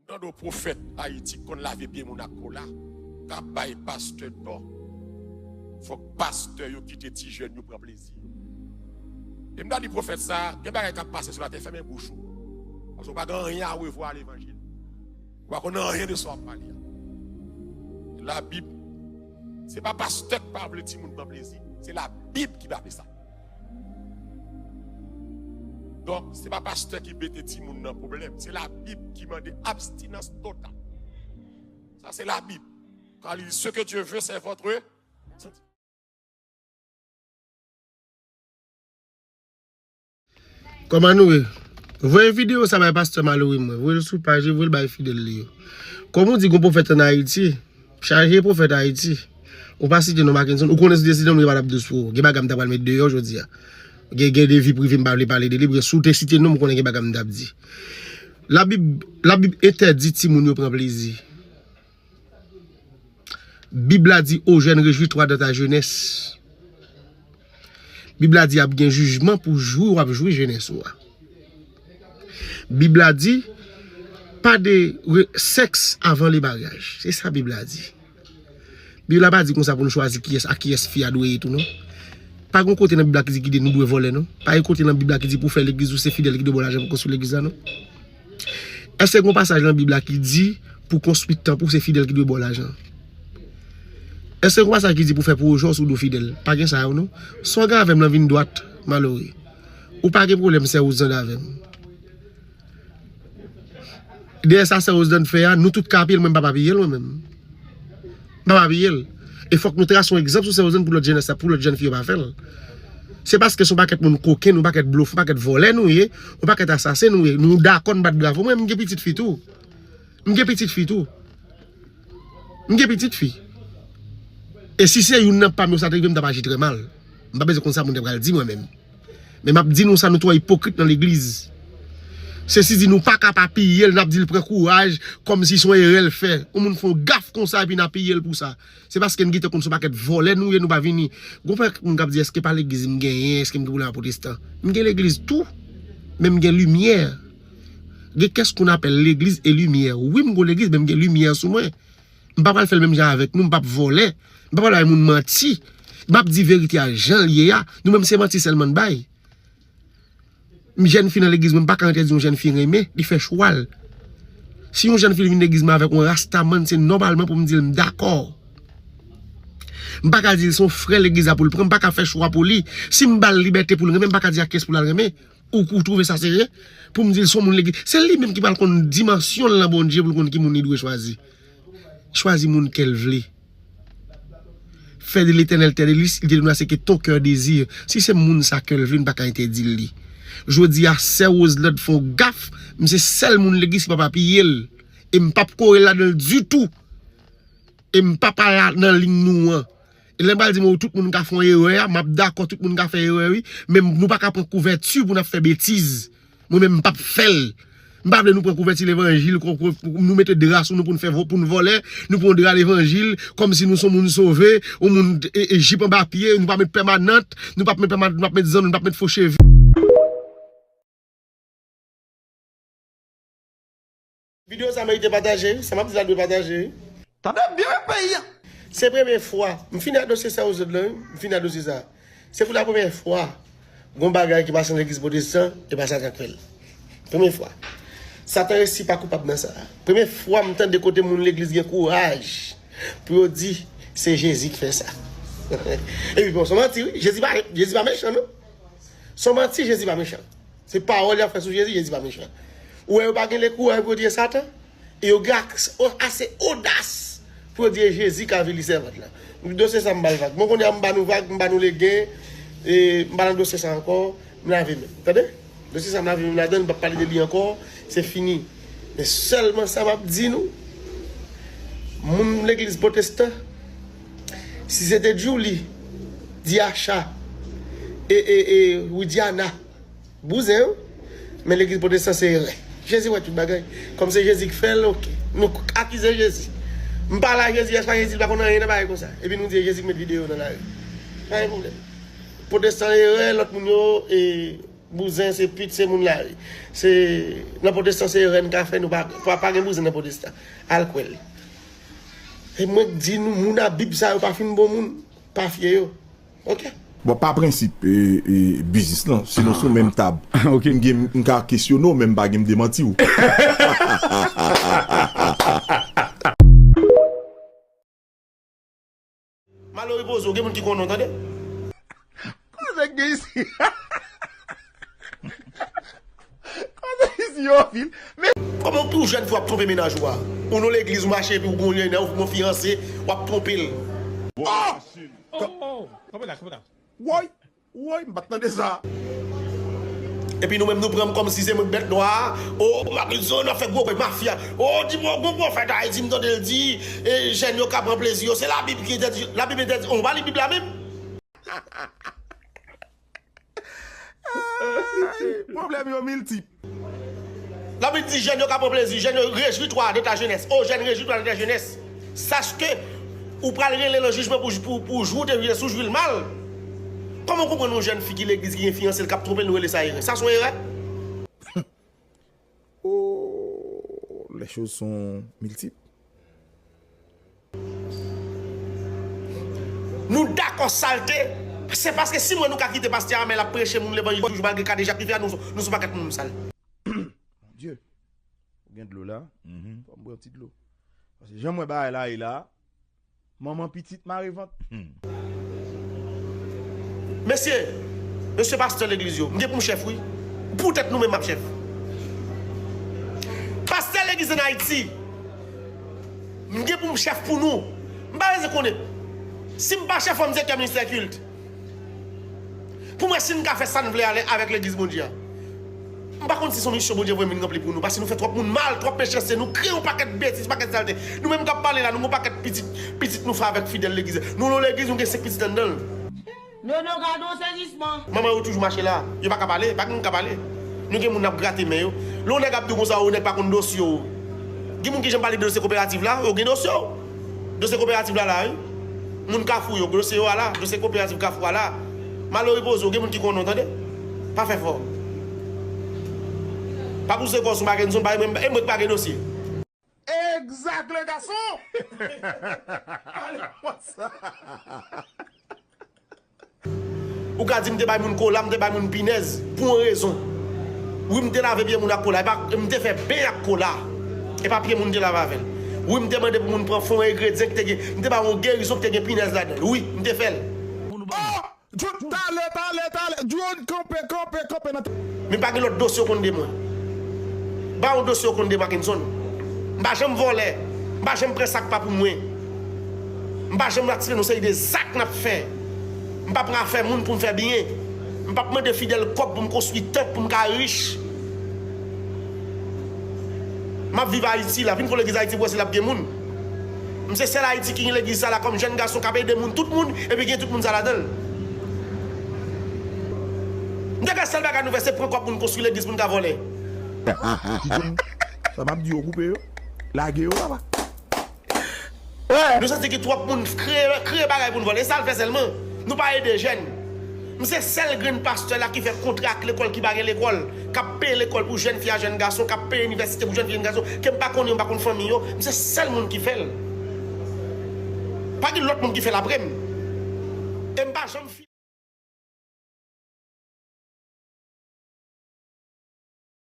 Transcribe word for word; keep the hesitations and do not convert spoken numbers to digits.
Tande yon pwofèt Ayiti k konn lave pye moun ak kola, k ap bay pastè tò. Fòk pastè yo kite ti jèn yo pran plezi yo. E m ta di pwofèt sa a, gen bagay k ap pase sou latè, fèmen bouch ou. Paske w pa gen anyen a revwa a levanjil. Ou pa konn anyen de sa w ap pale a. Labib, se pa pastè k pa vle timoun pran plezi, se Labib ki pa vle sa. Donk, se pa pastè ki mete timoun nan pwoblèm, se Labib ki mande abstinans total. Sa se Labib. Quand il dit, ce que Dieu veut, c'est votre santé. Kòman nou ye? Voye videyo sa bay pastè Malory mwen. Voye l sou paj li, voye l bay fidèl li yo. Kòm ou di gon pwofèt ann Ayiti, chaje pwofèt Ayiti. Ou pa site non Mackenson, ou konnen si w te site non m, yo pa t ap dous pou ou. Gen bagay m ta pral met deyò jodi a. Gen, gen de vi prive m pa vle pale de li, paske si w te site non m, ou konnen gen bagay m t ap di. Labib, Labib entèdi timoun yo pran plezi. Bib la di, ô jeune, réjouis-toi dans ta jeunesse. Bib la di, ap gen jijman pou jwi w ap jwi jenès ou a. Bib la di, pa de re- sèks avan le maryaj. Se sa Bib la di. Bib la pa di konsa pou nou chwazi kiyès, ak kiyès fi a dwe ye tou non. Pa gen kote nan Bib la ki di ki de nou dwe vòlè non. Pa gen kote nan Bib la ki di pou fè legliz ou se fidèl ki dwe ba w lajan pou konstwi legliz la non. Èske gen yon pasaj nan Bib la ki di pou konstwi tanp ou se fidèl ki dwe ba w lajan? Èske gen yon pasaj ki di pou fè pwojè w sou do fidèl? Pa gen sa yo non. Sa w gen avè m lan vin dwat, Malory. Ou pa gen pwoblèm sè Roselande avè m. Dèyè sa sè Roselande fè a, nou tout ka apiye l, mwen m pa p apiye l mwen menm. M pa p apiye l. E fòk nou trase yon egzanp sou sè Roselande pou lòt jenès la, pou lòt jèn fi yo pa fè l. Se paske se yon pakèt moun koken, yon pakèt blofè, yon pakèt vòlè nou ye, yon pakèt asasen nou ye. Nou dakò n bat bravo. Mwen, m gen pitit fi tou. M gen pitit fi tou. M gen pitit fi. E si se youn nan pa m yo sa te rive, m t ap aji trè mal. M pa bezwen konn sa moun te pral di mwen menm. Men m ap di nou sa, nou twò ipokrit nan legliz. Sesi di nou pa ka pa piye l, n ap di l pran kouraj, kòmsi se yon erè l fè. Yon moun fè yon gaf konsa epi n apiye l pou sa. Se paske n gentan konn se yon pakèt vòlè nou ye, nou pa vini. Gon pakèt moun k ap di, èske pa legliz m genyen, èske m gen pwoblèm ak pwotestan? M gen legliz tou, men m gen limyè. Gen qu'est-ce qu'on appelle l'église et lumière. Wi, m gon legliz, men m gen limyè sou mwen. M pa pral fè l menm jan avèk nou, m p ap vòlè. M pa pral bay moun manti. M ap di verite a jan l ye a. Nou menm se manti sèlman n bay. M jèn fi nan legliz mwen, m pa ka entèdi yon jèn fi renmen, li fè chwa l. Si yon jèn fi vin legliz mwen avèk yon rastaman, se nòmalman pou m di l m dakò. M pa ka di l se yon frè legliz la pou l pran, m pa ka fè chwa pou li. Si m ba l libète pou l renmen, m pa ka di a kiyès pou l al renmen. Ou, ou twouve sa serye? Pou m di l se yon moun legliz. Se li menm ki pral konn dimansyon l nan Bondye pou l konn ki moun li dwe chwazi. Chwazi moun kè l vle. Fè de Letènèl tè delis, il te donnera ce que ton cœur désire. Si se moun sa kè l vle, n pa ka entèdi l li. Jodi a, sè Roselande fè yon gaf, m se sèl moun legliz ki p ap apiye l. E m p ap kore l ladan l ditou. E m p ap al nan liy nou an. E lè m pral di mwen, tout moun ka fè yon erè a, m ap dakò, tout moun ka fè erè, wi. Men nou pa ka pran kouvèti pou n ap fè betiz. Mwen menm, m p ap fè l. M pa vle nou pran kouvèti levanjil, kon, kon, nou mete dra sou nou pou n fè vo-, pou n vòlè, nou pran dra levanjil, kòmsi nou se yon moun sove, yon moun, e, e, jip anba pye, nou pa met pèmanant, nou p ap met pèmanant, nou p ap met zanno, nou p ap met fo cheve. Videyo sa merite pataje, wi. Sa m ap di la dwe pataje, wi. Tande byen, peyi a. Se premye fwa. M fini ak dosye sa yo zòt lan, wi. M fini ak dosye sa. Se pou la premye fwa. Gon bagay ki pase nan legliz pwotestan, e pa Satan k fè l. Premye fwa. Satan resi pa koupab nan sa. Premye fwa m tande kote moun legliz gen kouraj pou yo di se Jezi k fè sa. Epi bon, se manti, wi. Jezi pa, Jezi pa mechan, non. Se manti, Jezi pa mechan. Se pawòl y ap fè sou Jezi, Jezi pa mechan. Ou wè yo pa gen le kouraj pou yo di e Satan, e yo gen ak-, o-, ase odas pou yo di e Jezi k avili sèvant lan. Dosye sa m ba l vag. Mwen kounye a m ba nou vag, m ba nou legen, e m pa nan dosye sa ankò, m lave men m. Tande? Dosye sa m lave men m ladan l, m p ap pale de li ankò, se fini. Men sèlman sa m ap di nou, moun legliz pwotestan, si se te Djouly, Diacha, e, e, e Widiana, bouzen yo, men legliz pwotestan se erè. Jezi wè tout bagay. Kòm se Jezi k fè l, oke. Nou k-, akize Jezi. M pale a Jezi, èske pa Jezi li pa konn anyen nan bagay konsa? Epi nou di e Jezi k met videyo nan lari. Pa gen pwoblèm. Pwotestan erè, lòt moun yo, e, Bouzen se pit, se moun la. Se nan pwotestan se rèn ka fè nou pa, pa, pa gen bouzen nan pwotestan. Al kwè l. E mwen k di nou, moun a Bib sa yo pa fin bon moun, pa fye yo. Ok? Bon, pa prensip e, e, biznis lan, sinon sou menm tab. Ok. M gen, m ka kesyone w, men m pa gen m demanti w. Malo repoze w, gen moun ki konnen w, tande? Koze k gen isi? Koze isi yo, vil. Men kòman pou yon jèn fi w ap twonpe mennaj ou a? Ou nan legliz, ou mache epi ou gon nènè, ou gon fiyanse, w ap twonpe l. Oh! Oh! Kanpe la, kanpe la. Woy! Woy, m pa t tande sa. Epi nou menm nou pran m kòmsi se mwen k bèt nwa a. O, Makenson ap fè gwo bèy mafya. O, di m yon gwo pwofèt Ayiti, m tande l di, e, jèn yo ka pran plezi yo. Se Labib ki entèdi, Labib entèdi. O, w pa li Bib la menm? Pwoblèm yo miltip. Labib di jèn yo ka pran plezi, jèn yo, réjouis-toi de ta jeunesse. O jèn, réjouis-toi de ta jeunesse. Sache ke ou pral rele nan jijman pou, pou, pou jou w te jwi, si w jwi l mal. Kòman w konprann yon jèn fi ki legliz ki gen fiyanse l k ap twonpe l, nou rele sa erè? Sa se yon erè? Oh, les choses sont multiples. Nou dakò salte, se paske si mwen nou ka kite pastè Amèl ap preche moun levanjil toujou malgre kadejak rive a, nou, nou se yon pakèt moun sal. Bondye, ou gen dlo la? Fò m pran ti dlo. Paske jan m wè bagay la ye la, manman pitit mare vant. Mesye, mesye pastè legliz yo, m gen pou m chèf wi. Poutèt nou menm m ap chèf. Pastè legliz ann Ayiti, m gen pou m chèf pou nou. M pa bezwen konnen. Si m pa chèf, fò m direktè ministè kilt. Pou m wè si n ka fè sa n vle ale avèk legliz Bondye a. M pa konn si se yon misyon Bondye voye m vin ranpli pou nou, paske nou fè twòp moun mal, twòp mechanste, nou kreye yon pakèt betiz, pakèt salte. Nou menm k ap pale la, nou gen yon pakèt pitit, pitit nou fè avèk fidèl legliz. Nou nan legliz, nou gen senk pitit anndan l. Nono, gade yon sezisman. Manman yo toujou mache la. Yo pa ka pale, pa gen moun ka pale. Nou gen moun n ap grate men yo. Lè yon nèg ap di w konsa, yon nèg pa konn dosye w. Gen moun ki janm pale de dosye koperativ la, yo gen dosye w. Dosye koperativ la la, wi. Moun Kafou yo, dosye yo a la, dosye koperativ Kafou a la. Malo repoze w, gen moun ki konnen w, tande? Pa fè fò. Pa pouse kò w sou Makenson, pa e mwen, e mwen k pa gen dosye. Exact, le garçon! Ale konsa. Ou ka di m te bay moun kola, m te bay moun pinèz, pou yon rezon. Wi, m te lave pye moun ak kola, e pa, m te fè beny ak kola. E pa pye moun m te lave avè l. Wi, m te mande pou moun pran fon engredyan ki te gen, m te ba yon gerizon ki te gen pinèz ladan l. Wi, m te fè l. Oh! John, talè, talè, talè. John, kanpe, kanpe, kanpe nan. Men pa gen lòt dosye w konn de mwen. Ba yon dosye w konn de Makenson. M pa janm vòlè. M pa janm pran sa k pa pou mwen. M pa janm atire nan yon seri de zak n ap fè. M pa pran afè moun pou m fè byen. M p ap mande fidèl kòb pou m konstwi tanp pou m ka rich. M ap viv Ayiti la, vin fè legliz Ayiti pou wè si l ap gen moun. M se sèl Ayiti ki gen legliz sa la kòm jèn gason k ap ede moun, tout moun, epi gen tout moun sa ladan l. M te kwè sèl bagay nou fè se pran kòb moun konstwi legliz pou n ka vòlè. Sa m ap di yo koupe yo, lage yo papa. Nou santi gen twòp moun kreye, kreye bagay pou n vòlè. E sa l fè sèlman. Nou pa ede jèn. M se sèl grenn pastè la ki fè kontra ak lekòl ki pa gen lekòl, k ap peye lekòl pou jèn fi a jèn gason, k ap peye inivèsite pou jèn fi jèn gason, ke m pa konnen yo, m pa konn fanmi yo. M se sèl moun ki fè l. Pa gen lòt moun ki fè l apre m. E m pa janm fi-